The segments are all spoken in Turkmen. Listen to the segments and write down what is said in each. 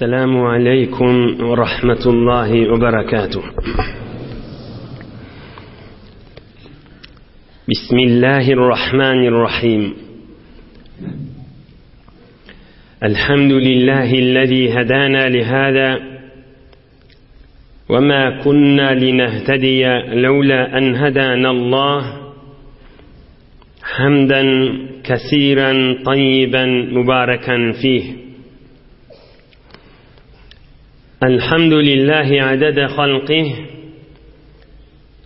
السلام عليكم ورحمة الله وبركاته بسم الله الرحمن الرحيم الحمد لله الذي هدانا لهذا وما كنا لنهتدي لولا أن هدانا الله حمدا كثيرا طيبا مباركا فيه الحمد لله عدد خلقه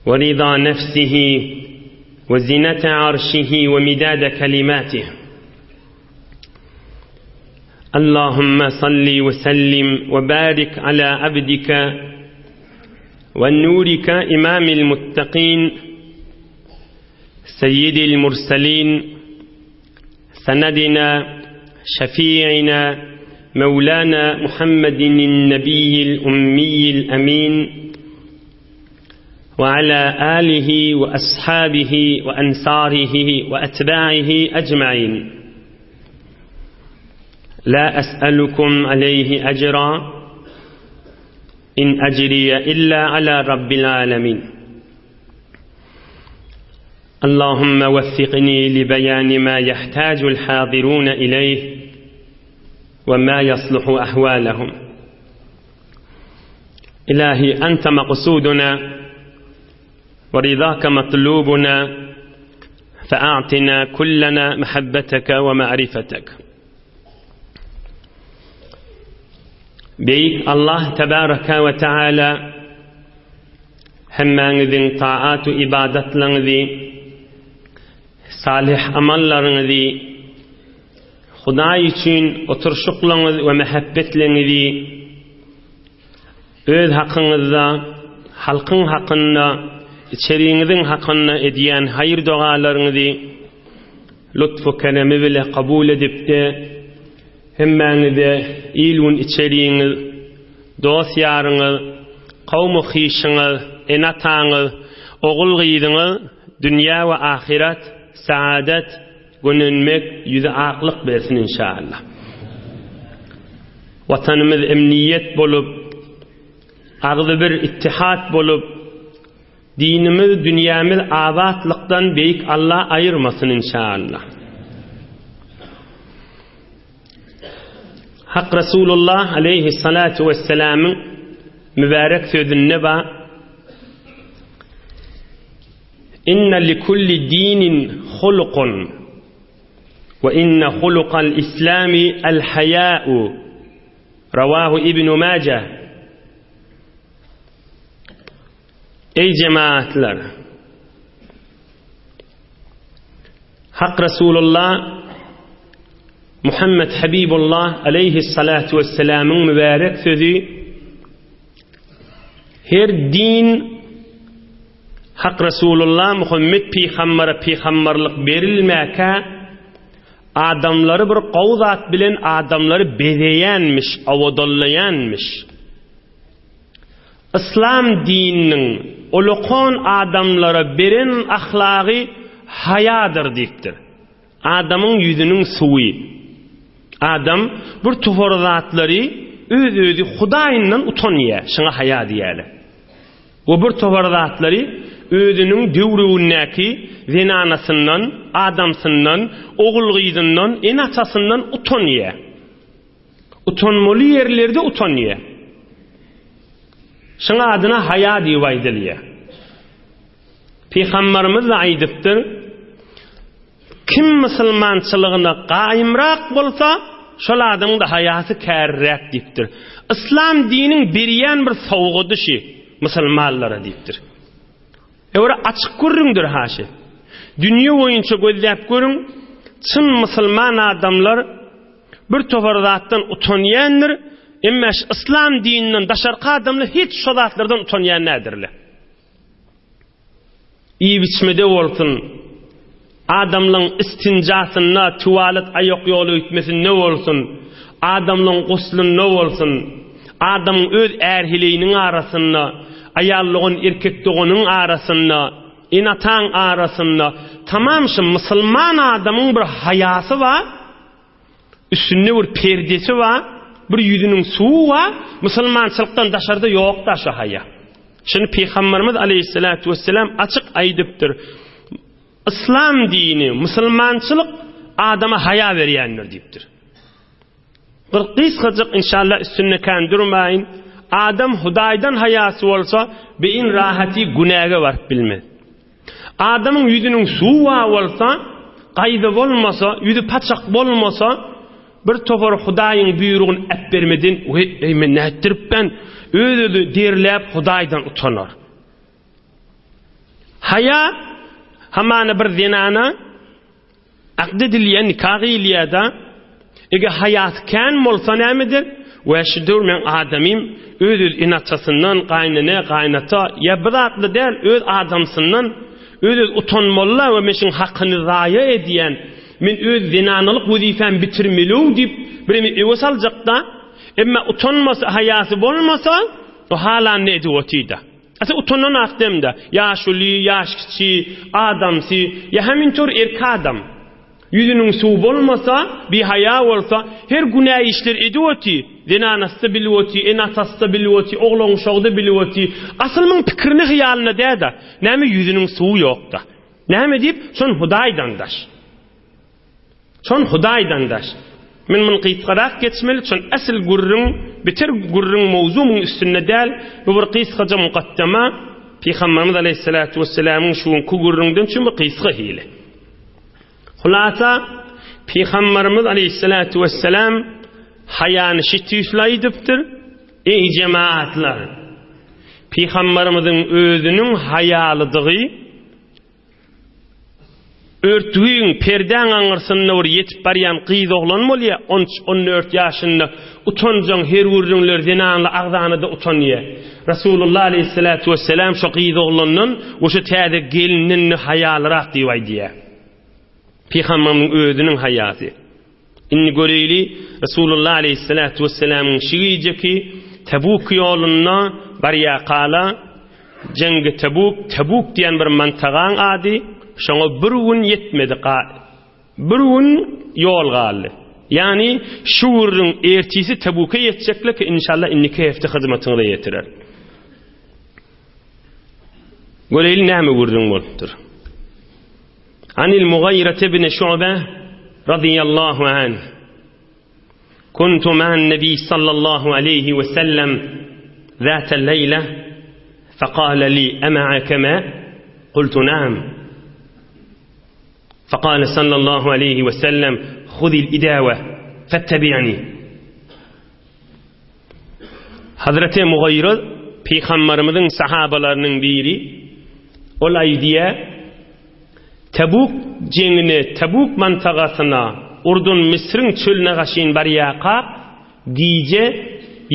ورضا نفسه وزنة عرشه ومداد كلماته اللهم صل وسلم وبارك على عبدك ونورك إمام المتقين سيد المرسلين سندنا شفيعنا مولانا محمد النبي الأمي الأمين وعلى آله وأصحابه وأنصاره وأتباعه أجمعين لا أسألكم عليه أجرا إن أجري إلا على رب العالمين اللهم وفقني لبيان ما يحتاج الحاضرون إليه وما يصلح أحوالهم إلهي أنت مقصودنا ورضاك مطلوبنا فأعطنا كلنا محبتك ومعرفتك Beýik Allah tebaraka we taala hemmäňiziň taat we ibadatlaryňyzy, salyh amallaryňyzy, Hudaý üçin oturyşyklaryňyz we mähebbetleňizi öz hakyňyzda, halkyň hakynda, içeriňiziň hakynda edýän haýyr-dogalaryňyzy lutfu-keremi bile kabul edipdi. Hemmäňize il-gün içeriňiz, dost-ýaryňyz, kowmy-hyşyňyz, ene-ataňyz, ogul-gyzyňyz dünýä we ahyret saadet, gönenmek, ýüzi aklyk bersin inşallah. Watanymyz emniýet bolup, agzybir ittihat bolup, Dinimiz, dünýämiz abatlykdan Beýik Alla aýyrmasyn inşallah. Hak Resulullah aleyhissalatu vesselamyň mübärek sözünde ba Inna likulli dinin hulukun we inna hulukal islami el haya'u Rawahu Ibn Majah Eý jemaatlar! Hak Resulullah Muhammed Habibullah aleyhissalatu vesselamyň mübärek sözi her din Hak Resulullah Muhammed pygambere pygamberlik berilmäkä adamlary bir gowy zat bilen adamlary bezeýänmiş, owadanlaýanmyş. Yslam dininiň ulakan adamlara beren ahlagy haýadyr diýipdir. Adamyň ýüzüniň suwy. Adam bir topar zatlary öz-özi Hudaýyndan utanýar, şuňa haýa diýýärler. We bir topar zatlary özüniň döwrügindäki zenanasyndan, adamsyndan, ogul-gyzyndan, ene-atasyndan utanýar. Utanmaly ýerlerde utanýar. Şuň adyna haýa diýip aýdylýar. Pygamberimiz-de aýdypdyr, Kim musulmançylygyna gaýymrak bolsa, şol adamyň-da haýasy kärräk diýipdir. Yslam diniň berýän bir sowgady şi musulmanlara diýipdir. Öwre açyk gürrüňdir haşy. Dünýe boýunça gözläp görüň, çyn musulman adamlar Bir topar zatdan utanýandyr, emma şu yslam dininden daşarky adamlar hiç şo zatlardan utanýan däldirler. Iýip-içmede bolsun, adamlaryň istinjasynda, tuwalet aýak ýoly öýtmesinde bolsun, adamlaryň guslunda bolsun, adamyň öz är-heleýiniň arasynda, aýal dogan, erkek doganyň arasynda, ene-ataň arasynda, tamam şu musulman adamyň bir haýasy bar, Üstünde bir perdesi bar. bir ýüzüniň suwy bar, musulmançylykdan daşarda ýok-da şo haýa. Şuny Pygamberimiz aleýhissalatu wesselam açyk aýdypdyr. Yslam dini, musulmançylyk adama haýa berýändir diýipdir. Bir gysgajyk inşallah üstünde kän durmaýyn. Adam Hudaýdan haýasy bolsa, beýin rahaty günäge baryp bilmez. Adamyň ýüzüniň suwy bar bolsa, gaýda bolmasa, ýüzi paçak bolmasa, bir topar Hudaýyň buýrugyny äpbermeden, Weý, men nätdiripmen? Öz-özi derläp Hudaýdan utanar. Haýa, hamana bir zenana Akt edilýär, nika gyýylýar-da. Eger haýasy kän bolsa näme eder? Wäşi döwür meň adamym öz-öz ene-atasyndan, gaýynene, gaýynata, ýa bir zatly däl, öz adamsyndan öz-öz utanmaly-la we men şuň hakyny zaýa edýän, men öz zenanalyk wezipämi bitirmeli-ow diýip, bireme öwe saljak-da. Emma utanmasa, haýasy bolmasa, o halanyny edip otyr-da. Asa utanan ak demde, ýaşuly, ýaş kiçi, adamsy, ýa hemintor erki adam. Ýüzüniň suwy bolmasa, bihaýa bolsa, her günä işler edip oty, zenanasy-da bilip oty, ene-atasy-da bilip oty, oglan-uşagy-da bilip oty. Asyl muň pikirini hyýalynda däl-de, näme ýüzüniň suwy ýok-da. Näme diýip, şon Hudaýdan daş. Şon Hudaýdan daş. Men muny gysgarak geçmeli, şon asyl gürrüň, biter gürrüň mowzu muň üstünde däl, bu bir gysgaja mukaddama, Pygamberimiz aleýhissalatu wessalamyň şu günki gürrüňden üçin bir gysga hili. Hulasa, Pygamberimiz aleýhissalatu wessalam haýany şi tüýsli aýdypdyr, Eý jemaatlar! Pygamberimiziň özüniň haýalydygy, Örtügiň, perdäň aňyrsynda bir ýetip barýan gyz oglan bolýa, on üç, on dört ýaşynda, utanjaň her gürrüňler zenanly agzana-da utanýa. Resulullah aleýhissalatu wessalam şo gyz oglandan we şo täze gelinden-de haýalyrak diýip aýdýa. Pygamberimiziň özüniň haýasy. Indi göreýli, Resulullah aleýhissalatu wessalamyň şu gijeki Tebuk ýolunda barýakala, Jeňgi Tebuk, Tebuk diýen bir mantagaň ady, şoňa bir gün ýetmedi, bir gün ýol galdy. Ýagny şu gürrüň ertisi Tebuka ýetjeklik, inşallah indiki hepde hyzmatyňyza ýetirer. Göreýli näme gürrüň bolupdyr. Anil Mugaýrate ibn Şu'be radiyallahu anh. Kuntu ma'an nebi sallallahu aleyhi ve sellem zâte leyle fekâle li ema'ake mâ? Kultu na'am. Fekâle sallallahu aleyhi ve sellem huzil idâve fettebi'ni. Hazreti Mugaýra pygamberimiziň sahabalarynyň biri ol aýdýar, Tebuk jeňine, Tebuk mantagasyna, Urdun Misriň çölüne gaşyn barýarkak, gije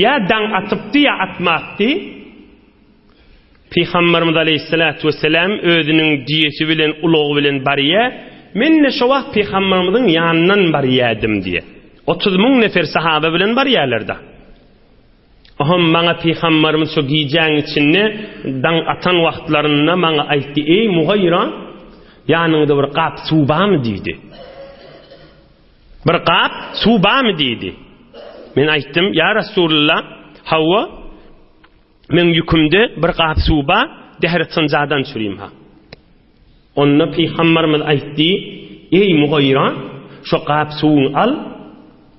ýa daň atypdy ýa atmapdy, Pygamberimiz aleýhissalatu wesselam özüniň düýesi bilen, ulagy bilen barýar, men-de şo wagt Pygamberimiziň ýanyndan barýardym diýýär. 30 müň nefer sahaba bilen barýarlar-da. Oham maňa Pygamberimiz şo gijäň içinde daň atan wagtlarynda maňa aýtdy, Eý, Mugaýra, ýanyňda bir gap suw barmy diýdi. Bir gap suw barmy diýdi. Men aýtdym, Ýa Resulullah, hawa, Meň ýükümde bir gap suw bar, dähret synjadan çürim ha. Onda pygambarymyz aýtdy, Eý, Mugaýra, şo gap suwuňy al,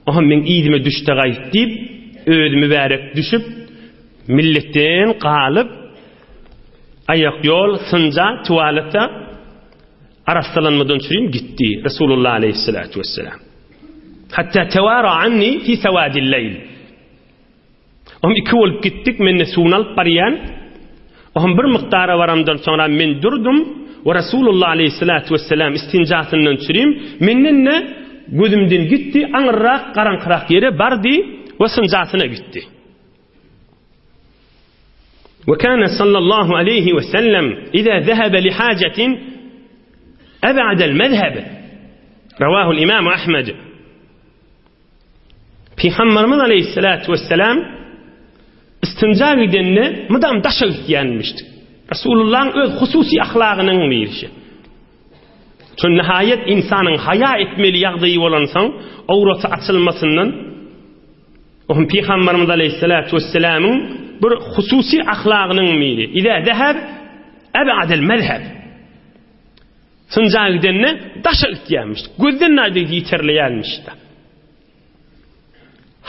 oha meň yzyma düş-de gaýt diýip, özi mübärek düşüp, milletden galyp, aýak ýol, synja, tualete arassalanmadan çürim gitdi, Resulullah aleýhissalatu wessalam. Hatta tewara anni fi sewadil leýl. Ohm iki bolup gitdik, men-de suwuny alyp barýan. Ohm bir mukdara baramdan soňra men durdum we Resulullah aleýhissalatu wessalam istinjasyndan çürim, menden-de gözümden gitdi, aňyrrak, garaňkyrak ýere bardy we synjasyna gitdi. We kana sallallahu aleýhi we sellem iza zehebe li hajatin eb'adel mezheb. Rawahul Imam Ahmed. Pygamberimiz aleýhissalatu wesselam istinja gidende mydam daşa gitýänmişdi. Resulullahyň öz hususy ahlagynyň birisi. Şol nihaýet ynsanyň haýa etmeli ýagdaýy bolansoň, owraty açylmasyndan. Ohm Pygamberimiz aleyhissalatu vesselamyň bir hususy ahlagynyň biri. Iza zeheb ebadel mezheb. Synja gidende daşa gitýärmiş. Gözden naýda ýiterleýärmiş-de.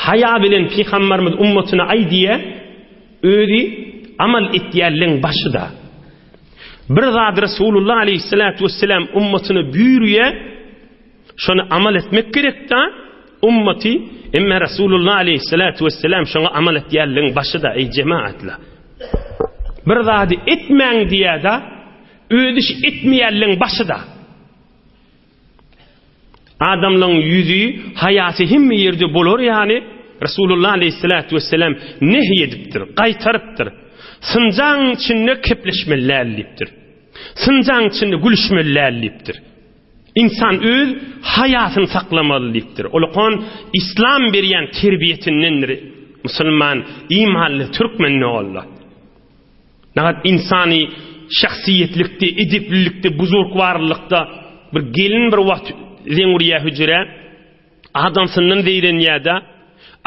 Haýa bilen Pygamberimiz ummatyna aýdýar, özi amal etýärleň başy-da. Bir zat Resulullah aleyhissalatu vesselam ummatyna buýurýar, Şony amal etmek gerekda ummaty emme Resulullah aleyhissalatu vesselam şoňa amal etýänligiň başyda eý jemaatla. Bir zady etmäň diýýärda özi şu etmeýänligiň başyda. Adamlaryň ýüzi, haýasy hemme ýerde bolar ýaly Resulullah aleyhissalatu vesselam nehy edipdir, gaýtarypdyr. Synjaň içinde kepleşmeli däl diýipdir. Synjaň içinde gülüşmeli däl diýipdir. Ynsan öz haýasyny saklamaly diýipdir. Ol okan islam berýän terbiýesindendir. Musulman, imanly türkmen olla. Nagat ynsany şahsyýetlikde, edeplilikde, buzurgwarlykda bir gelin bir wagt zeň urýar hüjrä. Adamsyndan zeýrenýär-de,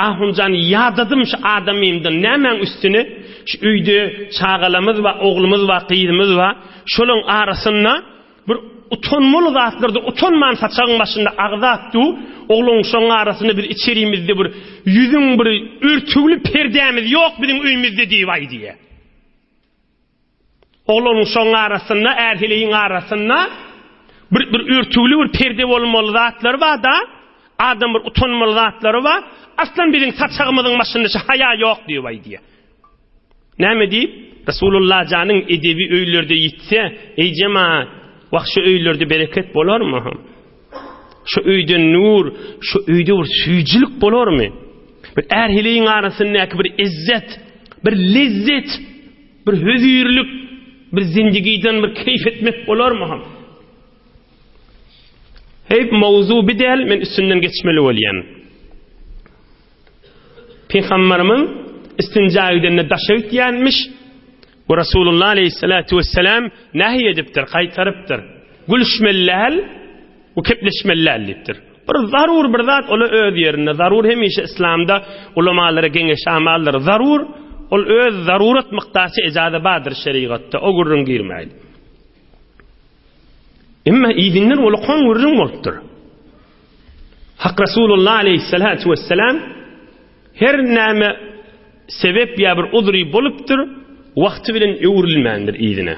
Ahunjan ýadadym şu adamymdan nämäň üstüne, şu öýde çagalamyz bar, oglumyz bar, gyzymyz bar, şolaň arasynda Bir utanmaly zatlarda utanman saçagyň başynda agzap du, ogluň şoň arasynda biz içerimizde bir ýüzüň bir örtügli perdämiz ýok biziň öýümizde diýip aýdýa. Ogluň şoň arasynda är-heleýiň arasynda bir bir örtügli bir perde bolmaly zatlary bar-da, adam bir utanmaly zatlary bar. Aslan biziň saçagymyzyň başynda şu haýa ýok diýip aýdýa. Näme diýip? Resulullah janyň edebi öýlerde ýitse, eý jemaat, wah şu öýlerde bereket bolarmy? Şu öýde nur, şu öýde bir süýjülik bolarmy? Bir är-heleýiň arasyndaky bir izzet, bir lezzet, bir hözirlik, bir zindigiden bir keýf etmek bolarmy? Heý, mowzu bi däl, men üstünden geçmeli bolýan. Pygamberimiz istinja gidende daşa gitýänmiş we Resulullah aleyhissalatu vesselam nähi edipdir, gaýtarypdyr. Gülüşmeli däl we kepleşmeli däl diýipdir. Bir zarur bir zat ola öz ýerinde. Zarur hemişe islamda ulamalara geňeş amaldyr. Zarur ol öz zarurat mukdaçy ejaza bardyr şerigatda. O gürrüň girmäýli. Emma yzyndan ulakan gürrüň bolupdyr. Hak Resulullah aleyhissalatu vesselam her näme sebep ýa bir uzry bolupdyr, wagty bilen öwrülmändir yzyna.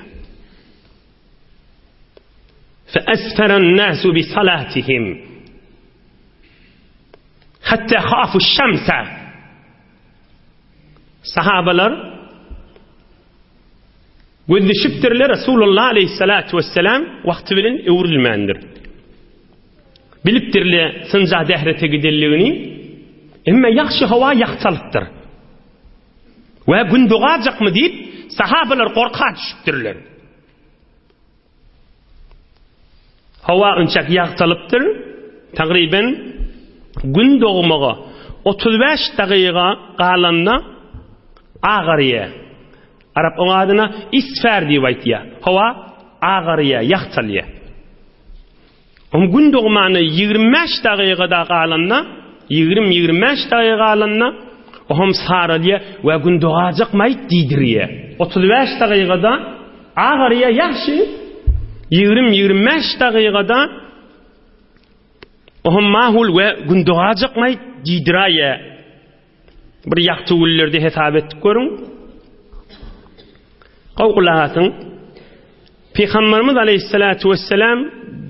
Fe esferen nasu bi salatihim. Hatta hafu şemse. Sahabalar Gözleşipdirler, Resulullah aleyhissalatu vesselam wagty bilen öwrülmändir. Bilipdirler synja dährete gidenligini, emma ýagşy howa ýagtalypdyr. We gün dogajakmy diýip, sahabalar gorka düşüpdirler. Howa ynçak ýagtalypdyr. Tagryben Gün dogmaga 35 dagyga galanda agarýar. Arap oň adyna isfär diýip aýtýar. Howa agarýar, ýagtalýar. Oň gün dogmana 25 dagyga-da galanda, ýigrim-ýigrim bäş dagyga galanda, oňam saralýar we gün dogajakmaýt diýdirýär. 35 dagygada agarýar ýagşy, ýigrim-ýigrim bäş dagygada oňam mahul we gün dogajakmaýt diýdiräýýär. Bir ýagty günlerde hesap etdik görüň. Gowy gulak asyň. Pygamberimiz aleyhissalatu vesselam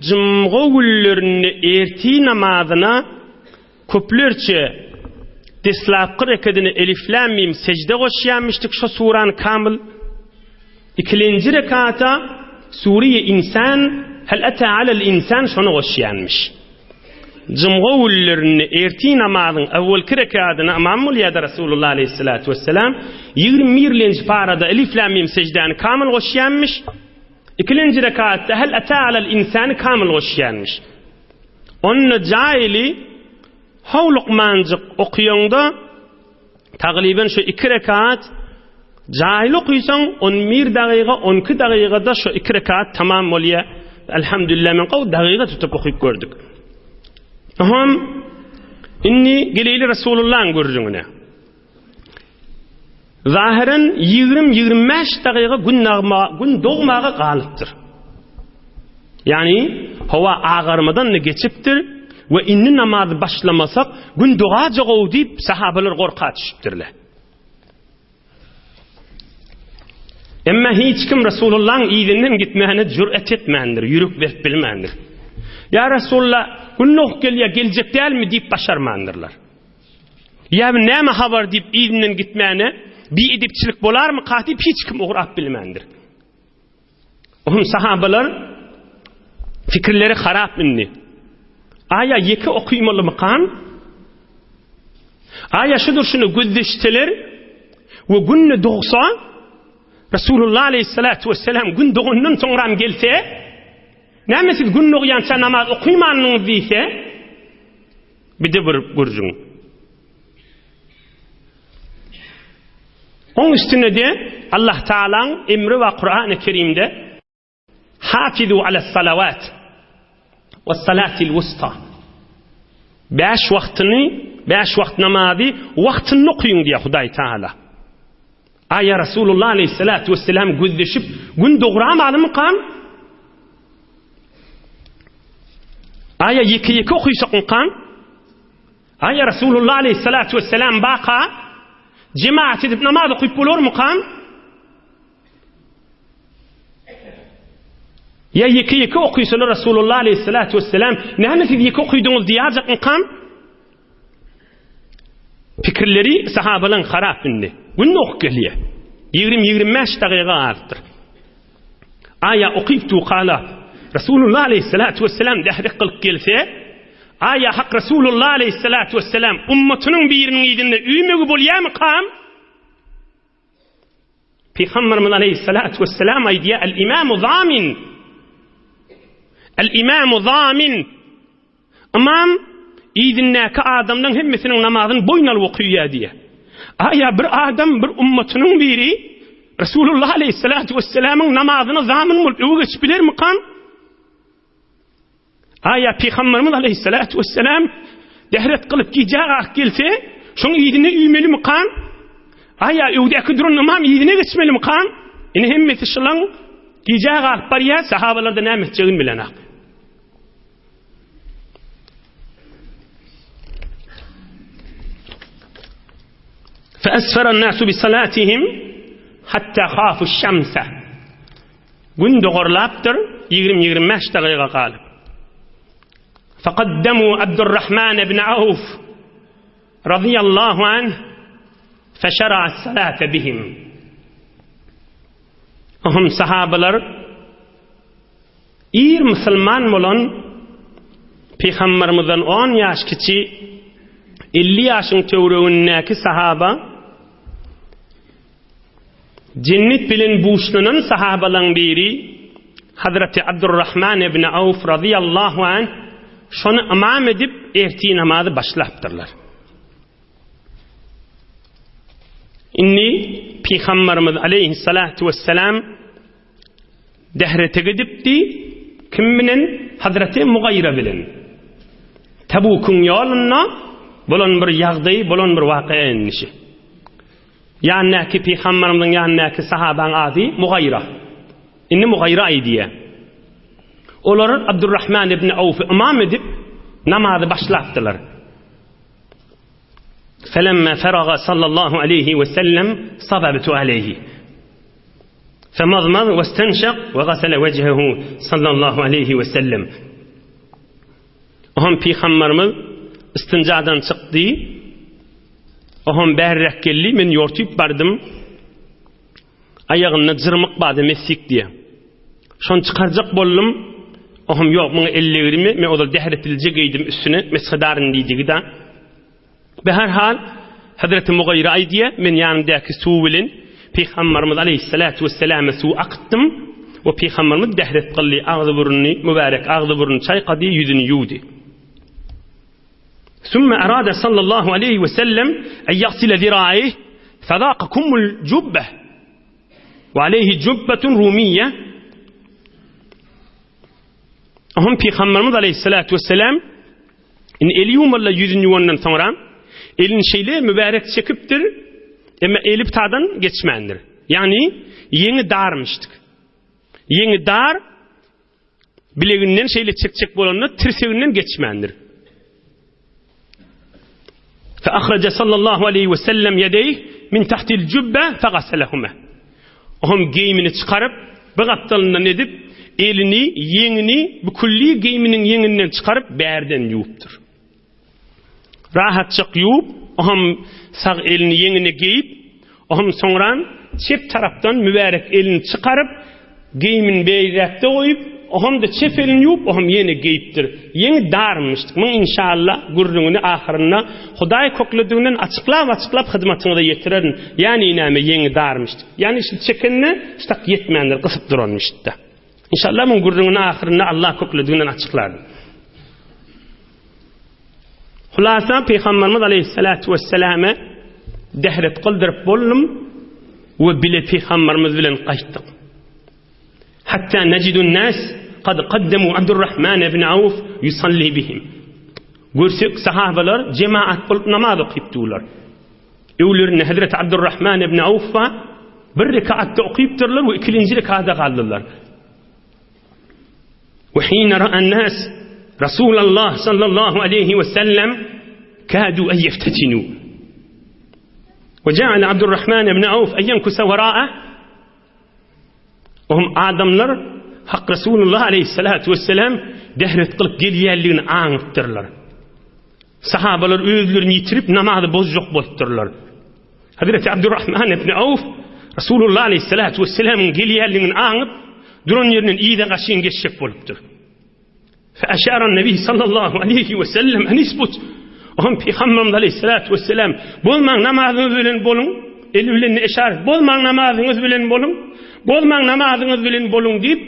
jumga günlerinde erti namazyna köplerçe deslapky rekedine elif lam mim sejde goşýarmyşdyk şo surany kamyl. Ikilenji rekata sure-i insan hel ata alel insan şony goşýarmyş. Jumga günlerinde ertir namazyň awwalky rekadyna ymam bolýardy Resulullah aleýhissalatu wesselam. 21-lenji parada Elif Lam Mim sejdäni kamyl goşýarmyş. Ikilenji rekatda Hel ata alel insany kamyl goşýarmyş. Onda jaýly howlukmanjyk okaýaňda Taglyben şu iki rekat jaýly okysaň on bir dagyga on iki dagygada şu iki rekat tamam bolýar. Elhamdülillah men gowy dagyga tutup okyp gördük. Oham indi geleýli Resulullahyň gürrüňine. Zahyran 20-25 dagyga gün nagma, gün dogmaga galypdyr. Ýagny howa agarmadan-da geçipdir we indi namazy başlamasak gün dogajagow diýip sahabalar gorka düşüpdirler. Emma hiç kim Resulullahyň yzyndan gitmäne jür'et etmändir, ýürek berip bilmändir. Ýa Resulullah, gün dogup gelýär, geljek dälmi diýip başarmandyrlar. Ýa bu näme habar diýip yzyndan gitmäne biedepçilik bolarmyka diýip hiç kim ugrap bilmändir. Ohm sahabalar fikirleri harap indi. Aýa ýeke okymalymykan? Aýa şu durşuna gözleşseler we günde dogsa Resulullah aleyhissalatu vesselam gün dogandan soňram gelse näme siz gün dogýança namaz okymanyňyz diýse bir de bir gürrüň. Oň üstüne-de Allah Tagalaň emri bar Kurany Kerimde, Hafizu alas-salawat was-salatil wusta. Bäş wagtyny, bäş wagt namazy wagtynda okyň diýýär Hudaý Tagala. Aýa Rasulullah aleyhissalatu vesselam gözleşip gün dogramalymykam? Aýa ýeke-ýeke okysakmykam? Aý Resulullah aleyhissalatu vesselam baka jemaat edip namaz okyp bolarmykan? Ýa ýeke-ýeke okysalar Resulullah aleyhissalatu vesselam näme siz ýeke okydyňyz diýäjekmykan? Pikirleri sahabalaryň harap indi. Gün okup gelýär. 20-25 dagyga galypdyr. Aýa okyp tukala Resulullah aleyhissalatu vesselam dährik kylyp gelse, Aýa Hak Resulullah aleyhissalatu vesselam ummatynyň biriniň yzynda üýmegi bolýarmykam? Pygamberimiz aleyhissalatu vesselam aýdýar, El-imamu zamin. El-imamu zamin. Ymam yzyndaky adamlaryň hemmesiniň namazyny boýun alyp okaýar diýýär. Aýa bir adam, bir ummatynyň biri Resulullah aleyhissalatu vesselamyň namazyna zamyn bolup öwe geçip bilermikam? Aýa Pygamberimiz aleyhissalatu vesselam dehret kylyp gijä galyp gelse, şoň yzyna üýmelimikam? Aýa öwdäki duran ymam yzyna geçmelimikam? Ine hemmesi şylaň gijä galyp barýar, sahabalar-da näme etjegini bilenak. Feesferen nasu bi salatihim hatta hafu şemse. Gün dogarlapdyr, 20-25 dagyga galyp. Fekaddemu Abdurrahman ibn Auf radiyallahu anh feşera's salate bihim. Ohum sahabalar Ir musulman bolan Pygambermizden on ýaş kiçi, 50 ýaşyň töweregindäki sahaba, jennet bilen buşlanan sahabalaryň biri Hazreti Abdurrahman ibn Awf razyýallahu anh şony ymam edip ertir namazy başlapdyrlar. Indi Pygamberimiz aleyhissalatu vesselam Dährete gidipdi. Kim bilen? Hazreti Mugaýra bilen. Tabukyň ýolunda bolan bir ýagdaý, bolan bir waka endişi. Ýanyndaky pygamberimiziň ýanyndaky sahabaň ady Mugaýra. Indi Mugaýra aýdýar. Olar Abdurrahman ibn Awfy ymam edip namazy başlapdylar. Felemma feraga sallallahu aleyhi we sellem sababtu aleyhi. Femazmaz we stenşak we gasele wejhehu sallallahu aleyhi we sellem. Oham pygamberimiz istinjadan çykdy. Oham bärräk geldi, men ýortyp bardym. Aýagynda jyrmyk bardy, mesik diýe. Şony çykarjak boldum. Oham ýok, muňa el degirme, men ozal dähretilje geýdim üstüne, meshedaryn diýdigi-da. Beherhal, Hezreti Mugaýra aýdýar, Men ýanymdaky suw bilen Pygamberimiz aleýhissalatu wesselama suw akytdym we Pygamberimiz dähret kyldy, agzy-burnuny, mübärek agzy-burnuny çaýkady, ýüzüni ýuwdy. Sümme arada sallallahu aleýhi we sellem en ýagsile ziraeýh, fezaka kummul jubbeh we aleýhi jubbetun rumiýe. Ohm Pygamberimiz aleýhissalatu wesselam Indi eli ýuwmalyda ýüzüni ýuwandan soňra elini şeýle mübärek çekipdir. Emma eli pitadan geçmändir. Ýagny ýeňi darmyşdyk. Ýeňi dar, bileginden şeýle çekjek bolanda tirseginden geçmändir. Fe ahraja sallallahu aleyhi ve sellem yedeyh min tahtil cübbe fegaselehuma. Ohm geýimini çykaryp, bir gapdalyndan edip, elini, ýeňini bu külli geýiminiň ýeňinden çykaryp bärden ýuwupdyr. Rahatjyk ýuwup, ohm sag elini ýeňine geýip, ohm soňran çep tarapdan mübärek elini çykaryp, geýimini beýräkde goýup, ohm-da çep elini ýuwup, ohm ýene geýipdir. Ýeňi darmyşdyk. Muň inşalla gürrüňini ahyrynda Hudaý köklediginden açyklap-açyklap hyzmatyňyza ýetirerin. Ýani näme ýeňi darmyşdyk. Ýani şi çekende ştak ýetmändir, gysyp duranmyşdy. Inşallah muň gürrüňini ahyrynda Allah köklediginden açyklaryn. Hulasa Pygamberimiz aleyhissalatu vesselame dehret kyldyryp boldum we bile Pygamberimiz bilen gaýtdyk. Hatta necidun nas kad kaddemu Abdurrahman ibn Auf yusalli bihim. Görsek sahabalar cemaat bolup namaz okyp durlar. Öwlerinde Hazreti Abdurrahman ibn Auf bir rekatda okypdyrlar we ikinji rekada galdylar. Ve hine ra'an nas Resulallah sallallahu aleyhi ve sellem kadu en yeftetinu. Ve ceale Abdurrahman ibn Auf en yenkusa vera'a Ohm adamlar Hak Resulullah aleyhissalatu vesselam dehret kylyp gelýänligini aňypdyrlar. Sahabalar özlerini ýitirip namazy bozjak bolupdyrlar. Hazreti Abdurrahman ibn Awf Resulullah aleyhissalatu vesselamyň gelýänligini aňyp, duran ýerinden yza gaşyn geçjek bolupdyr. Feaşaran Nebi sallallahu aleyhi ve sellem en isbut. Ohm Peygamberimiz aleyhissalatu vesselam bolmaň namazyňyz bilen boluň, eli bilen eşaret bolmaň namazyňyz bilen boluň, bolmaň namazyňyz bilen boluň diýip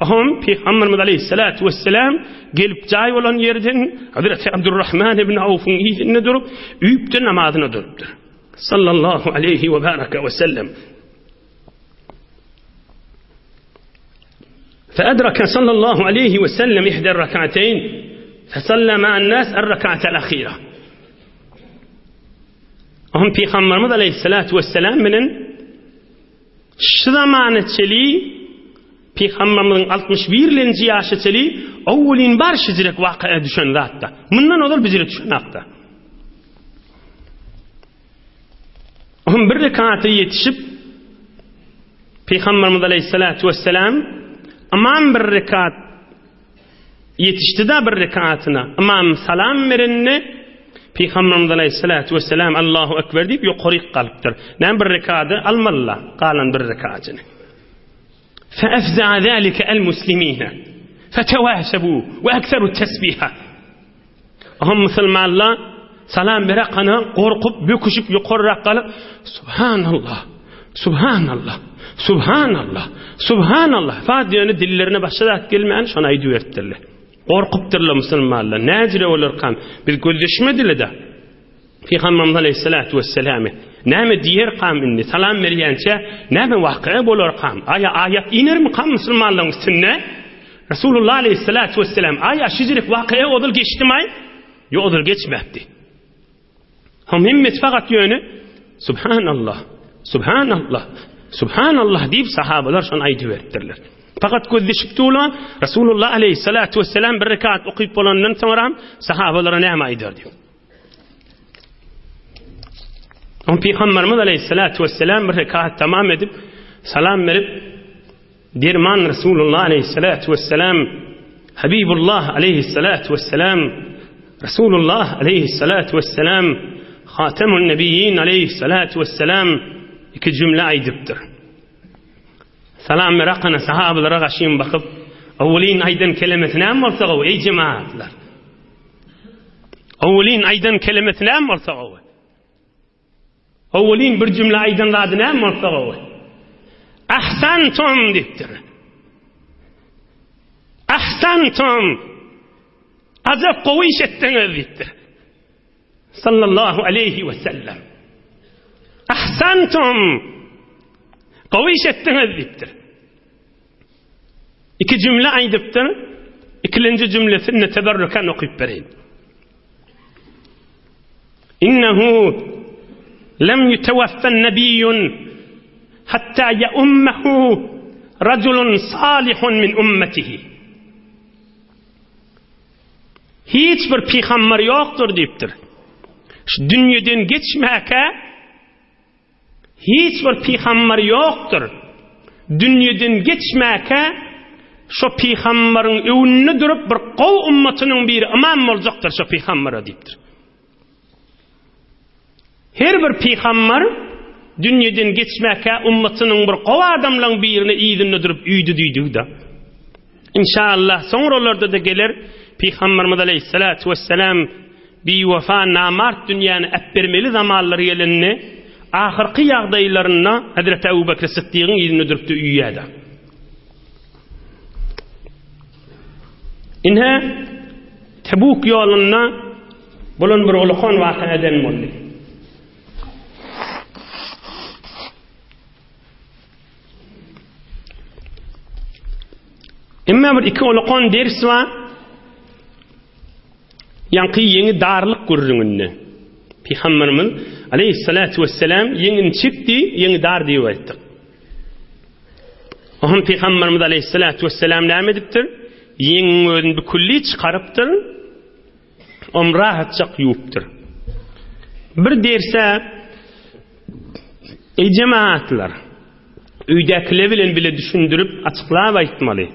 Ohm Peygamberimiz aleyhissalatu vesselam gelip jaý bolan ýerden Hazreti Abdurrahman ibn Awfyň yzynda durup, üýüpde namazyna durupdyr. Sallallahu aleyhi ve baraka ve sellem. فأدرك صلى الله عليه وسلم إحدى الركعتين فصلى مع الناس الركعة الأخيرة Ohm Peygamberimiz Aleyhissalatu vesselam bilen şu zamana çeli Peygamberimiziň 61-lenji ýaşy çeli owwelin bar şijirek wakaya düşen zatda. Mundan ozal bijire düşen hakda. Ohm bir rekata ýetişip Pygamberimiz aleyhissalatu vesselam ymam bir rekat ýetişdi-da bir rekatyna. Ymam salam berende Pygamberimiz aleyhissalatu vesselam Allahu ekber diýip ýokaryk galypdyr. Näme bir rekady almalylar, galan bir rekatyny. Feefza zalika el-muslimina. Fetewasabu we ekseru tesbiha. Oňa musulmanlar salam berekana gorkup, böküşip ýokarrak galyp, Subhanallah, Subhanallah, Subhanallah, Subhanallah fa diýeni dillerine başga zat gelmän şony aýdyberipdirler. Gorkupdyrlar musulmanlar. Näjire bolarkam? Biz gözleşmedile-de. Pygamberimiz aleyhissalatu vesselamy näme diýerkam indi? Salam berýänçä näme wakyýa bolarkam? Aýa aýat inermikam musulmanlaryň üstünde? Resulullah aleyhissalatu vesselam aýa şijirik wakyýa ozal geçdimaý? Ýok ozal geçmäpdi. Hem hemmesi fakat ýöne Subhanallah, Subhanallah, Subhanallah diýip sahabalar şony aýdyberipdirler. Fakat gözleşip durlar, Resulullah aleyhissalatu vesselam bir rekat okyp bolandan soňra sahabalara näme aýdar diýip. On Pygamberimiz aleyhissalatu vesselam bir rekat tamam edip salam berip derman Resulullah aleyhissalatu vesselam Habibullah aleyhissalatu vesselam Resulullah aleyhissalatu vesselam Hatemun Nebiyyin aleyhissalatu vesselam iki cümle aýdypdyr. Salam berakana sahabalara gaşyn bakyp, Awwalyn aýdan kelemesi näme bolsa gowy, eý jemaatlar. Owwelin aýdan kelemesi näme bolsa gowy? Owwelin bir jümle aýdan zady näme bolsa gowy? Ahsantum diýipdir. Ahsantum. Ajap gowy iş etdiňiz diýipdir. Sallallahu aleyhi we sellem. Ahsantum. Gowy iş etdiňiz diýipdir. Iki jümle aýdypdyr. Ikilenji jümlesini teberrüken okyp bereýin. Innehu. Lem ýutewaffe nebiýun hatta ýeummehu rajulun salihun min ummetihi. Hiç bir pygamber ýokdur diýipdir. Şu dünýeden geçmäkä Hiç bir pygamber ýokdur. Dünýeden geçmäkä şo pygambaryň öňünde durup bir gowy ummatynyň biri ymam boljakdyr şo pygambara diýipdir. Her bir pygamber dünýeden geçmäkä ummatynyň bir gowy adamlaryň birini yzynda durup üýdi diýdigi-de. Inşallah soňralarda-da geler Pygamberimiz aleyhissalatu vesselam biwefa namart dünýäni äpbermeli zamanlary gelende ahyrky ýagdaýlarynda Hazreti Ebu Bekr Sytdygyň yzynda durupdy üýýäde. Ine Tebuk ýolunda bolan bir ulukan waka eden boldy. Emma bir iki ulukan ders bar. Ýaňky ýeňi darlyk gürrüňinde. Pygamberimiz aleyhissalatu vesselam ýeňini çekdi, ýeňi dar diýip aýtdyk. Ohum Pygamberimiz aleyhissalatu vesselam näme edipdir? Ýeňiň özüni bükülli çykarypdyr. Om rahatjak ýuwupdyr. Bir derse Eý jemaatlar! Öýdäkiler bilen bile düşündirip, açyklap aýtmaly.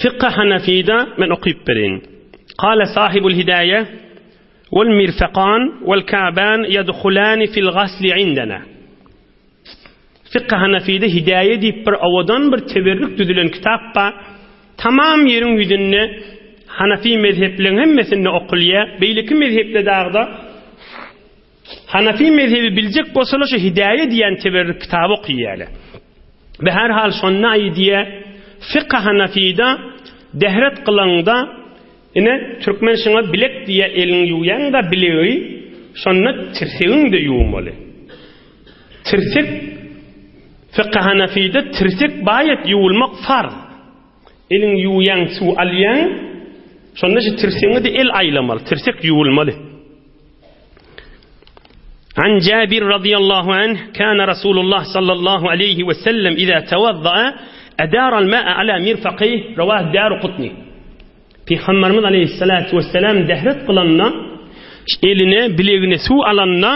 Fykh Hanafide men okyp bereýin. Kale sahibul hidaýe wal mirfekan wal ka'ban ýedhulani fil gasli indena. Fykh Hanafide Hidaýe diýip bir owadan bir teberrük düzülen kitap bar. Tamam ýeriň ýüzünde Hanafi mezhepleriň hemmesinde okulýar. Beýleki mezheple dagda Hanafi mezhebi biljek bolsalar şu Hidaýe diýen teberrük kitaby okaýarlar. Be her hal şonda aýdýar, Fykh Hanafide dehret kylaňda Ine, türkmen şuňa bilek diýýär, eliňi ýuwýaň-da bilegi, şonda tirsegiňi-de ýuwmaly. Tirsek, Fykhy Hanafide tirsek baýat ýuwulmak farz. Eliňi ýuwýaň, suw alýaň, şonda şu tirsegiňe-de el aýlamaly, tirsek ýuwulmaly. An Jabir radiyallahu anh, kana Rasulullah sallallahu aleyhi ve sellem iza tevazza'a edara al-ma'a ala mirfaqeyh, rawah Daruqutni. Pygamberimiz aleyhissalatu vesselam dehret kylanda, eline, bilegine suw alanda,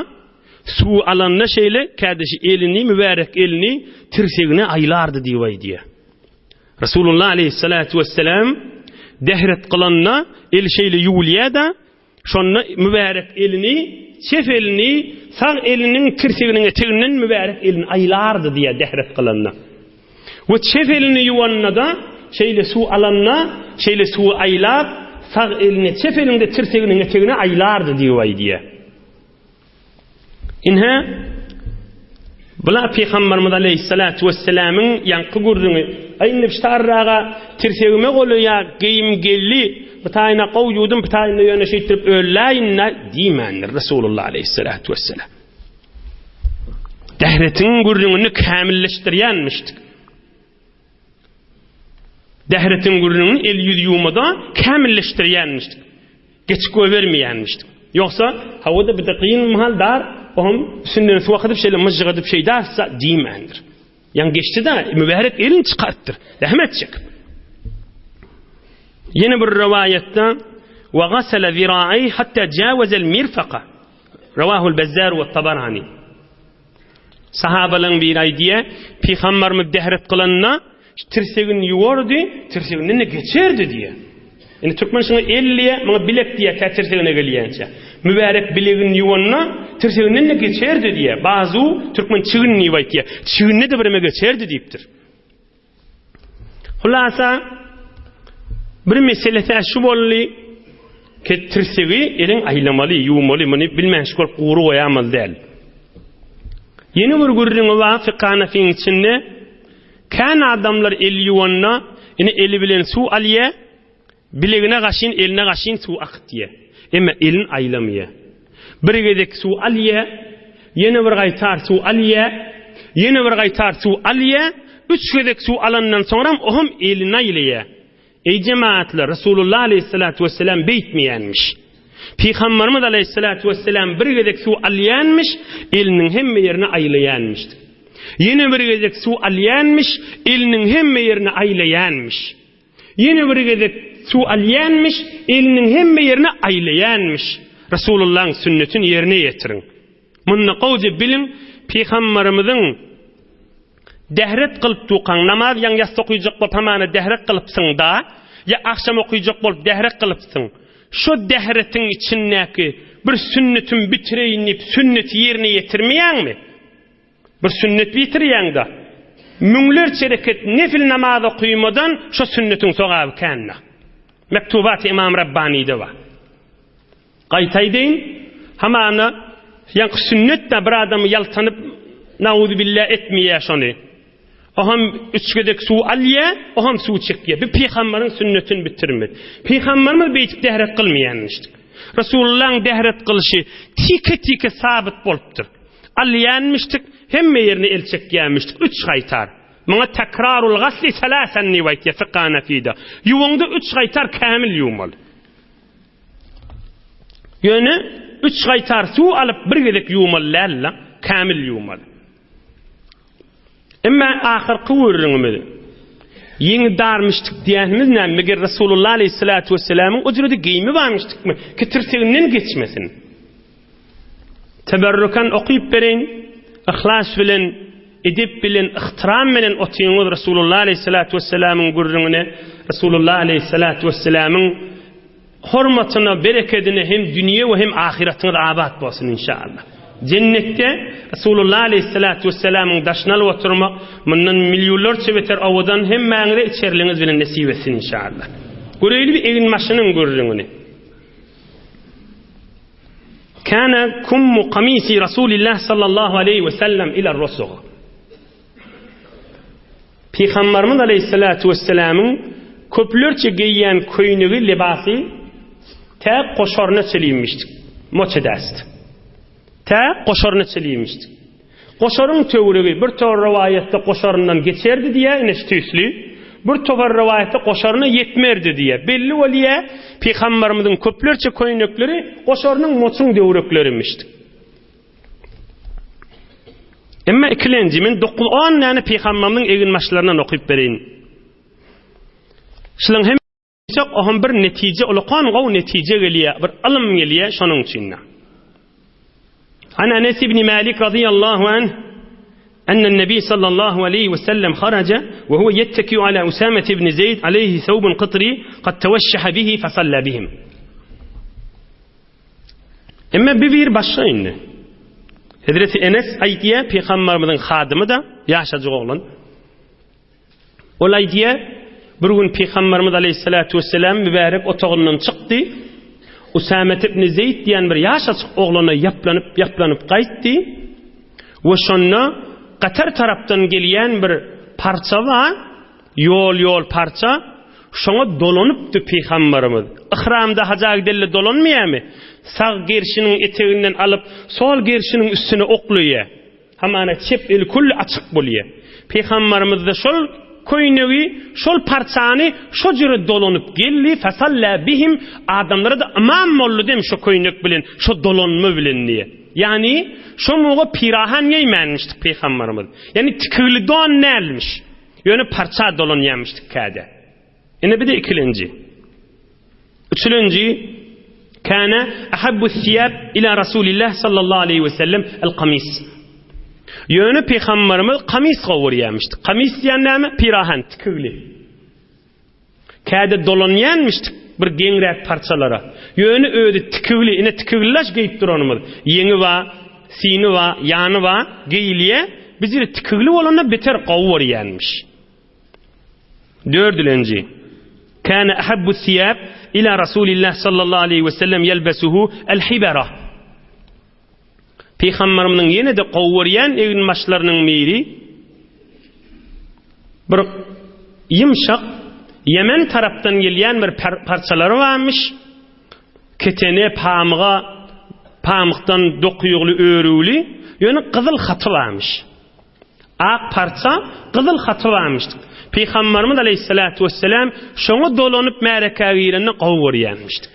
suw alanda şeýle kädişi elini, mübärek elini tirsegine aýlardy diýip aýdýar. Resulullah aleyhissalatu vesselam dehret kylanda el şeýle ýuwulýar-da, Şonda mübärek elini, çep elini sag eliniň tirseginiň eteginden mübärek elini aýlardy diýýär dehret kylanda. We çep elini ýuwanda-da, şeýle suw alanda, şeýle suwy aýlap, sag elini çep eliniň-de tirseginiň etegine aýlardy diýip aýdýar. Ine, bula Pygamberimiz aleýhissalatu wesselamyň ýaňky gürrüňi. Aý indi ştarraga tirsegime golaýa geýim geldi, bu taýyna gowy ýuwdum, bu taýyna ýöne şeýtdirip ölläýin-dä diýmändir Resulullah aleýhissalatu wesselam. Dähretiň gürrüňini kämilleşdirýänmişdik. Dähretiň gürrüňini el-ýüz ýuwmada kämilleşdirýänmişdik. Geçip goýbermeýänmişdik. Ýogsa, hawa-da bir-de gyn mahal dar, oňam üstünden suw akydyp şeýle myžžyk edip şeýdärse diýmändir. Ýaňy geçdi-de, mübärek elini çykarypdyr. Zähmet çekip. Ýene bir rowaýatda Wa gasala zira'i hatta jawazel mirfaqa. Rawahul Bezzar we Tabarani. Sahabalaryň biri aýdýar, Pygamberimiz dehret kylanda tirsegini ýuwardy, tirseginden-de geçerdi diýýär. Indi türkmen şuňa el diýýär, muňa bilek diýýär, tä tirsegine gelýänçä. Mübärek bilegini ýuwanda tirseginden-de geçerdi diýýär. Bazu türkmen çigin diýip aýtýar. Çiginde-de bireme geçerdi diýipdir. Hulasa, bir meselesi şu boldy, ki tirsegi eliň aýlamaly, ýuwmaly, muny bilmän şu bolup gury goýamaly däl. Ýene bir gürrüňi bar fykanasyň içinde, kän adamlar el ýuwanda, ine eli bilen suw alýar, Bilegine gaşyn, eline gaşyn suw akytýar. Emma elini aýlamaýar. Bir gezek suw alýar, ýene bir gaýtar suw alýar, ýene bir gaýtar suw alýar, üç gezek suw alandan soňram ohm elini aýlaýar. Eý jemagatlar, Resulullah aleýhissalatu wesselam beýtmeýänmiş. Pygamberimiz aleýhissalatu wesselam bir gezek suw alýanmyş, eliniň hemme ýerine aýlaýanmyş. Ýene bir gezek suw alýanmyş, eliniň hemme ýerine aýlaýanmyş. Ýene bir gezek suw alýanmyş, eliniň hemme ýerine aýlaýanmyş. Resulullahyň sünnetini ýerine ýetiriň. Munda gowja biliň, Pygamberimiziň Dähret kylyp dukaň, namaz ýaň ýassy okyjak bolup hamana dähret kylypsyň-da, ýa agşam okyjak bolup dähret kylypsyň. Şo dähretiň içindäki bir sünnetim bitireýin diýip sünneti ýerine ýetirmeýäňmi? Bir sünnet bitirýäň-de. Müňlerçe reket nefil namaz okymadan şo sünnetiň sogaby kän-de. Mektubat-y Ymam Rabbanyda bar. Gaýta aýdaýyn, hamana ýaňky sünnet-dä bir adamy ýaltanyp nauzubilla etmeýär şony. O hem üç gezek suw alýar, o hem suw çekýär. Bu pygambaryň sünnetini bitirmedi. Pygambarymyz beýdip dähret kylmaýanmyşdyk. Resulullahyň dähret kylyşy tike-tike sabyt bolupdyr. Alýanmyşdyk, hemme ýerine el çekýänmişdik üç gaýtar. Muňa tekrarul gasli selasen diýip aýtýar fykh Hanafide. Ýuwaňda üç gaýtar kämil ýuwmaly. Ýöne üç gaýtar suw alyp bir gezek ýuwmaly däl-de, kämil ýuwmaly. Emma ahyrky gürrüňimiz ýeňi darmyşdyk diýenimiz näme? Meger Resulullah aleyhissalatu vesselamyň o jürede geýimi barmyşdykmy? Ki tirseginden geçmesin. Teberrukan okyp bereýin. Yhlas bilen, edep bilen, ihtiram bilen otyňyz Resulullah aleyhissalatu vesselamyň gürrüňine, Resulullah aleyhissalatu vesselamyň hormatyna, berekedine hem dünýe we hem ahyratyňyz abat bolsun inşallah. Jennetde Resulullah aleyhissalatu vesselamyň daşyny alyp oturmak mundan millionlarça beter owadan hemmäňize içerligiňiz bilen nesip etsin inşallah. Göreýli bir egin-başynyň gürrüňini. Kana kummu kamisi Rasulillah sallallahu aleyhi ve sellem ila rusug. Pygamberimiz aleyhissalatu vesselamyň köplerçe geýýän köýnegi libasy tä goşaryna çelinmişdi. Moçedäst. Tä goşaryna çelinmişdi. Goşaryň töweregi bir topar rowaýatda goşaryndan geçerdi diýýär, ine şu tüýsli. Bir topar rowaýatda goşaryna ýetmerdi diýýär. Belli bolýar, pygamberimiziň köplerçe köýnekleri goşarynyň moçuň döwreklermişdi. Emma ikilenji, men dokuz-on däne pygamberimiziň eginbaşlaryndan okyp bereýin. Şularyň hem Çok ohm bir netije, ulakan gowy netije gelýär, bir ylym gelýär şonuň üçin. An Enes ibn Malik radiyallahu anh أن النبي صلى الله عليه وسلم خرج وهو يتكئ على أسامة بن زيد عليه ثوب قطري قد توشح به فصلى بهم. Emma bir bir başga indi. Hazreti Enes aýdýar, Peygamberimiziň hadymy da, ýaşajyk oglan. Ol aýdýar, Bir gün Pygamberimiz aleýhissalatu wesselam mübärek otagyndan çykdy. Usamet ibn Zeýd diýen bir ýaşajyk oglana ýaplanyp, ýaplanyp gaýtdy. We şonda Gatar tarapdan gelýän bir parça bar, ýol-ýol parça, şoňa dolanypdy Pygamberimiz. Yhramda haja gidende dolanmaýarmy? Sag gerşiniň eteginden alyp, sol gerşiniň üstüne oklaýar. Hamana çep eli külli açyk bolýar. Pygamberimiz-de şol köýnegi, şol parçany şo jüre dolanyp geldi, fesalla bihim, adamlara-da ymam boldy dem şo köýnek bilen, şo dolanma bilen diýýär. Ýagny, şo muga pirahan geýmänmişdik pygamberimiz. Ýagny tikigli don dälmiş. Ýöne parça dolanýarmyşdyk käde. Ine bir-de ikilenji. Üçülenji, Kana ahabbu siyab ila Rasulillah sallallahu aleyhi ve sellem el kamis. Ýöne pygamberimiz kamis gowurýarmyşdy. Kamis diýen näme? Pirahan, tikigli. Käde dolanýanmyşdyk bir geňräk parçalara. Ýöne özi tikigli, ine tikiglilaş geýip duranymyz. Ýeňi bar, syny bar, ýany bar, geýilýär. Bizde tikigli bolanda beter gowy görýänmiş. Dördülenji, Kana ahabbu siyab ila Rasulillah sallallahu aleyhi ve sellem yelbesuhu el-hibara. Pygamberimiziň ýene-de gowy görýän eginbaşlarynyň biri bir ýumşak Ýemen tarapdan gelýän bir parçalary barmyş. Ketene, pamyga, pamykdan dokuýugly, örüwli, ýöne gyzyl haty barmyş. Ak parça, gyzyl haty barmyşdyk. Pygamberimiz aleýhissalatu wesselam şoňa dolanyp märekä girende gowy görýänmişdik.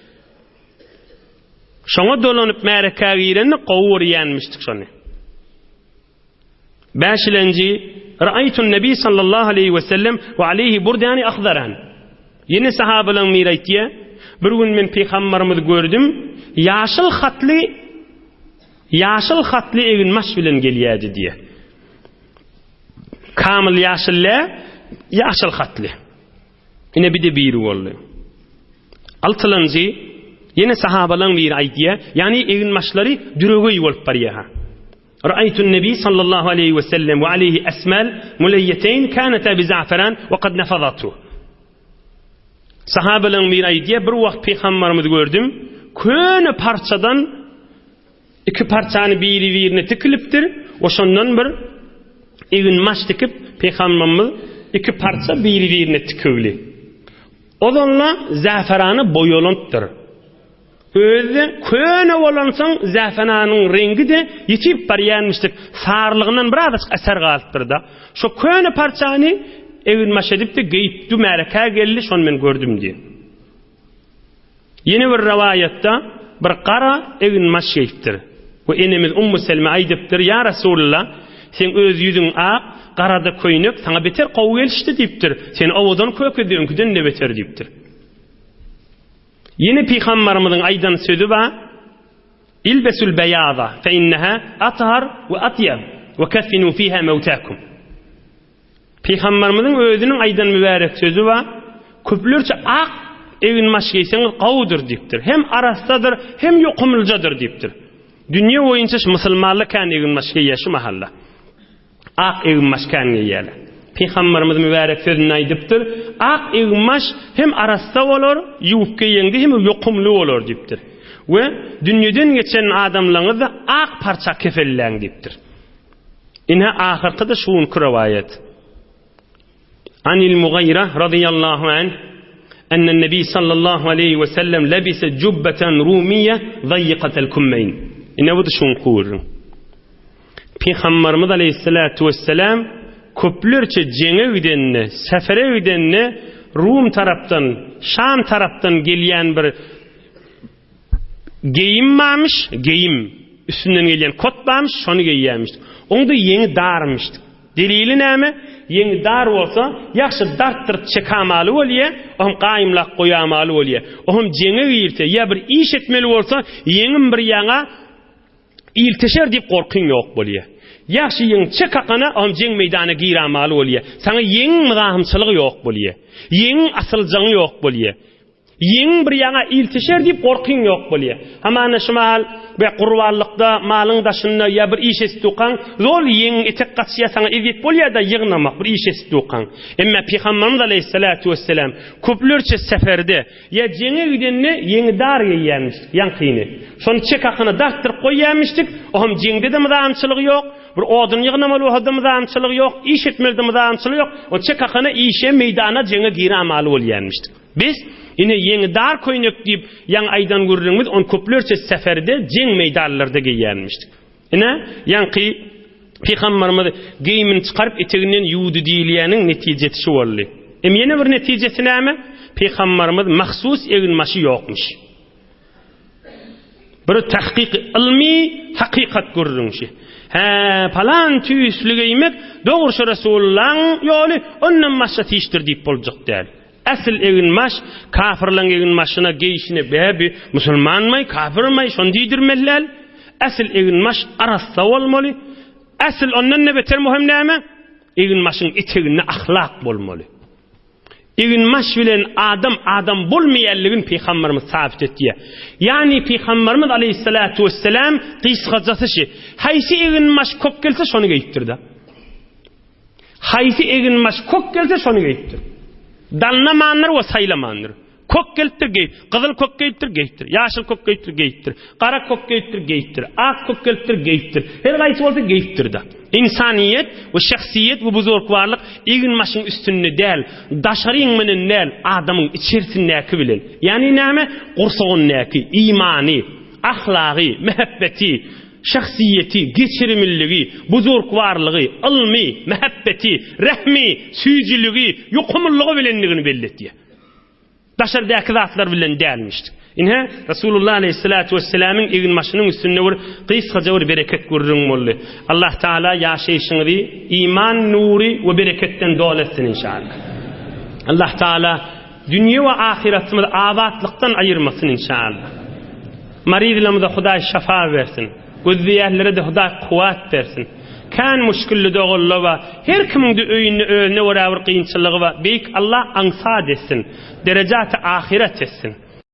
Şoňa dolanyp märekä girende gowy görýänmişdik şony. Bäşilenji, Ra'aytun Nebi sallallahu aleýhi we sellem we aleýhi burdani ahzaran. Ýene sahabalaryň biri aýtýar, Bir gün men pygambarymyzy gördüm, ýaşyl hatly ýaşyl hatly eginbaş bilen gelýärdi diýýär. Kamyl ýaşyl däl, ýaşyl hatly. Ine bir-de biri boldy. Altylanjy, ýene sahabalaryň biri aýdýar, ýagny eginbaşlary düregeý bolup barýar. Ra'aytun Nebi sallallahu aleýhi we sellem we aleýhi esmal muleýýeteýn kanata bi za'feran we kad nefazatu. Sahabalaryň biri aýdýar, bir wagt pygambarymyzy gördüm, köne parçadan iki parçany biri-birine tikilipdir we şondan bir eginbaş tikip pygambarymyz iki parça biri-birine tikigli. Ozalda zäferana boýalanypdyr. Özi-de köne bolansoň zäfenanyň reňgi-de ýitip barýanmyşdyk, sarylygyndan birazajyk eser galypdyr-da. Şo köne parçany eginbaş edip-de geýipdi, märekä geldi, şony men gördüm diýen. Ýene bir rowaýatda bir gara eginbaş geýipdir we enemiz Ummu Selme aýdypdyr, Ýa Resulalla, seň öz ýüzüň ak, gara-da köýnek saňa beter gowy gelişdi diýipdir, seni owadan kökezdi öňküden-de beter diýipdir. Ýene Pygambarymyzyň aýdan sözi bar, Ilbesul beýaza fe inneha athar we atýab we keffinu fiha mewtakum. Pygambarymyzyň özüniň aýdan mübärek sözi bar, Köplerçe ak eginbaş geýseňiz gowudyr diýipdir. Hem arassadyr, hem ýokumlyjadyr diýipdir. Dünýe boýunça şu musulmanlar kän eginbaş geýýär şu mahalla. Ak eginbaş kän geýýärler. Pygamberimiz mübärek sözünde aýdypdyr, Ak eginbaş hem arassa bolar, ýuwup geýeňde hem ýokumly bolar diýipdir. We dünýeden geçen adamlaryňyzy ak parça kefelläň diýipdir. Ine ahyrky-da şu günki rowaýat. Anil Mugaýra razyýallahu anh ennen Nebi sallallahu aleýhi we sellem lebise jubbeten rumiýe zaýykatel kummeýn. Ine bu-da şu günki gürrüň. Pygamberimiz aleýhissalatu wesselam köplerçe jeňe gidende, sefere gidende Rum tarapdan, Şam tarapdan gelýän bir Geýim barmyş, geýim. Üstünden gelýän kot barmyş, şony geýýärmiş. Oň-da ýeňi darmyş. Delili näme? Ýeňi dar bolsa, ýagşy dartdyryp çekamaly bolýar, oňam gaýymlap goýamaly bolýar. Oňam jeňe girse ýa bir iş etmeli bolsa, ýeňim bir ýaňa ilteşer diýip gorkyň ýok bolýar. Ýagşy ýeň çek hakana, oňam jeň meýdana giramaly bolýar. Saňa ýeňiň myzahymçylygy ýok bolýar. Ýeňiň asyljaňy ýok bolýar. Ýeňiň bir ýaňa ilteşer diýip gorkyň ýok bolýa. Hamana şu mahal be gurbanlykda malyň daşynda ýa bir iş edip durkaň, zol ýeňiň etek gaçýa saňa ezýet bolýa-da ýygnamak bir iş edip durkaň. Emma Pygamberimiz aleýhissalatu wessalam köplerçe seferde ýa jeňe gidende ýeňi dar geýýärmişdik, ýaňkyny. Şony çek hakyna dartdyryp goýýarmyşdyk, o hem jeňde-de myzamçylygy ýok, bir odun ýygnamaly bolsa-da myzamçylygy ýok, iş etmelide myzamçylygy ýok, o çek hakyna işe, meýdana, jeňe giramaly bolýarmyşdyk. Biz, ine, ýeňi dar köýnek diýip, ýaňy aýdan gürrüňimiz, ony köplerçe seferde, jeň meýdanlarda geýýärmişdik. Ine, ýaňky Pygamberimiz geýimini çykaryp, eteginden ýuwdy diýilýäniň netijesi şu boldy. Em ýene bir netijesi näme? Pygamberimiz mahsus eginbaşy ýokmuş. Bir tahkyk ylmy hakykat gürrüňşi. Hä, palan tüýsli geýmek dogry şu Resulullaň ýoly, ondan başga tişdir diýip boljak däl. Äsl eginbaş kafirleň eginbaşyna geýşine bä bi musulmanmaý kafirmaý şony diýdirmeli däl. Äsl eginbaş arassa bolmaly. Äsl ondan-da beter möhüm näme? Eginbaşyň eteginde ahlak bolmaly. Eginbaş bilen adam adam bolmaýanlygyn Pygamberimiz sabit etýär. Ýagny Pygamberimiz aleýhissalatu wesselam gysgajasy şi, haýsy eginbaş kok gelse şony geýipdir-de. Haýsy eginbaş kok gelse şony geýipdir. Dannamandyr we saýlamandyr. Kök gelipdir, geýip. Gyzyl kök geýipdir, geýipdir. Ýaşyl kök geýipdir, geýipdir. Gara kök geýipdir, geýipdir. Ak kök gelipdir, geýipdir. Her haýsy bolsa geýipdir-de. Ynsanyýet we şahsyýet we buzurgwarlyk eginbaşyň üstünde däl, daşaryň bilen däl, adamyň içerisindäki bilen. Ýagny näme? Gursagyndaky imany, ahlagy, mähebbeti, şahsyýeti, geçirimliligi, buzurgwarlygy, ylmy, mähebbeti, rehmi, süýjüligi, ýokumlylygy bilendigini belletýär. Daşardaky zatlar bilen dälmişdik. Ine, Resulullah aleýhissalatu wessalamyň eginbaşynyň üstünde bir gysgaja bir bereket gürrüň boldy. Allah Taala ýaşaýşyňyzy iman nury we bereketden doly etsin inşallah. Allah Taala dünýe we ahyretimizi abatlykdan aýyrmasyn inşallah. Maryzlarymyza Hudaý şafa bersin. Gözleýänlere-de Hudaý kuwwat bersin. Kän muşkilli doganlar bar. Her kimiň-de öýünde özüne görä bir kynçylygy bar. Beýik Allah aňsat etsin. Derejaty ahyret etsin.